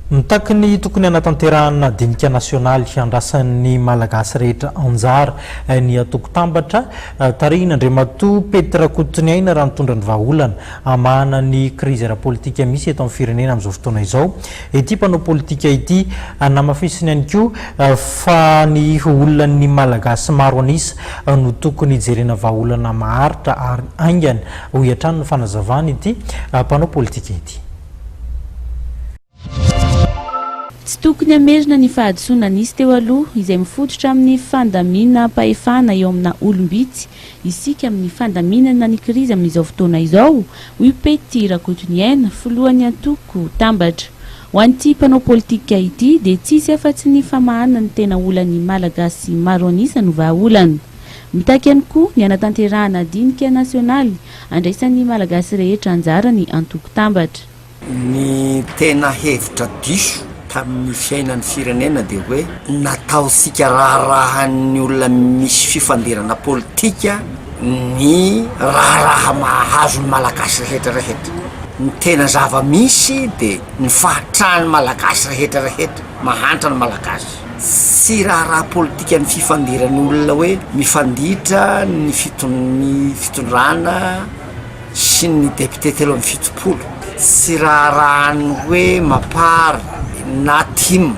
Mitaky ny tokony hanatanterahana dinika nasionaly hiandrasan'ny Malagasy rehetra anjara ny antoko Tambatra, tarihin'Andriamatoa Pety Rakotoniaina raha nitondra ny vahaolana hamahana ny krizy ara-politika misy eto amin'ny firenena amin'izao fotoana izao ity mpanao politika ity. Namafisiny ihany koa fa ny olan'ny Malagasy maro an'isa no tokony hijerena vahaolana maharitra ary haingana, hoy hatrany ny fanazavan'ity mpanao politika ity. Tsy tokony hamerina ny fahadisoana nisy teo aloha izay mifototra amin'ny fandaminam-pahefana eo amina olom-bitsy isika amin'ny fandaminana ny krizy amin'izao fotoana izao, hoy Pety Rakotoniaina, filohan'ny antoko Tambatra. Ho an'ity mpanao politika ity dia tsisy afa-tsy ny famahana ny tena olan'ny Malagasy maro an'isa no vahaolana. Mitaky ihany koa ny hanatanterahana dinika nasionaly andraisan'ny Malagasy rehetra anjara ny antoko Tambatra. Ny tena hevitra diso tamin'ny fiainan'ny firenena dia hoe nataontsika raharahan'ny olona misy fifandirana politika ny raharaha mahazo ny Malagasy rehetra rehetra. Ny tena zava-misy dia ny fahatran'ny Malagasy rehetra rehetra, mahantra ny Malagasy. Tsy raharaha politika ny fifandiran'ny olona hoe mifanditra ny fiton- fitondrana sy ny député 73. Tsy raharahan'ny hoe mapar na tim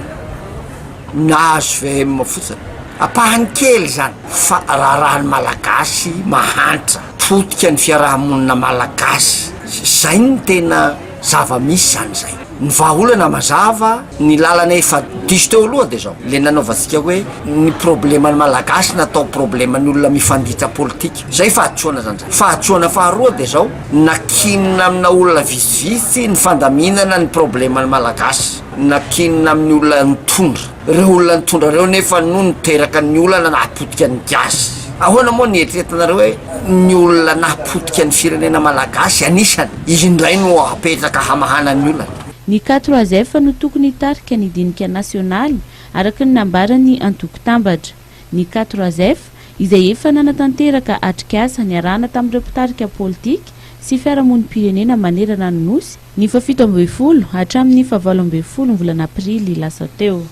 na hvm fotsiny. Ampahany kely izany fa raharahan'ny Malagasy mahantra, potika ny fiarahamonina Malagasy. Zay no tena zava-misy zany zay. Ny vahaolana mazava, ny lalana efa diso teo aloha de zao, le nanaovantsika hoe ny probleman'ny Malagasy natao probleman'ny olona mifanditra politika. Zay fahadisoana zany zay. Fahadisoana faharoa de zao, nakinina amina olona vitsivitsy ny fandaminana ny probleman'ny Malagasy, nakinina amin'ny olona nitondra. Reo olona nitondra reo nefa no niteraka ny olana nahapotika ny gasy. Ahoana moa ny eritreretinareo hoe ny olona nahapotika ny firenena malagasy anisany izy indray no apetraka hamahana ny olana? Ny K-trois-F no tokony hitarika ny dinika nasionaly, araka ny nambaran'ny antoko Tambatra. Ny K-trois-F, izay efa nanatanteraka atrikasa niarahana tamin'ireo mpitarika politika sy fiarahamonim-pirenena manerana ny Nosy, ny fahafito ambinifolo hatramin'ny fahavalo ambinifolo ny volana aprily lasa teo.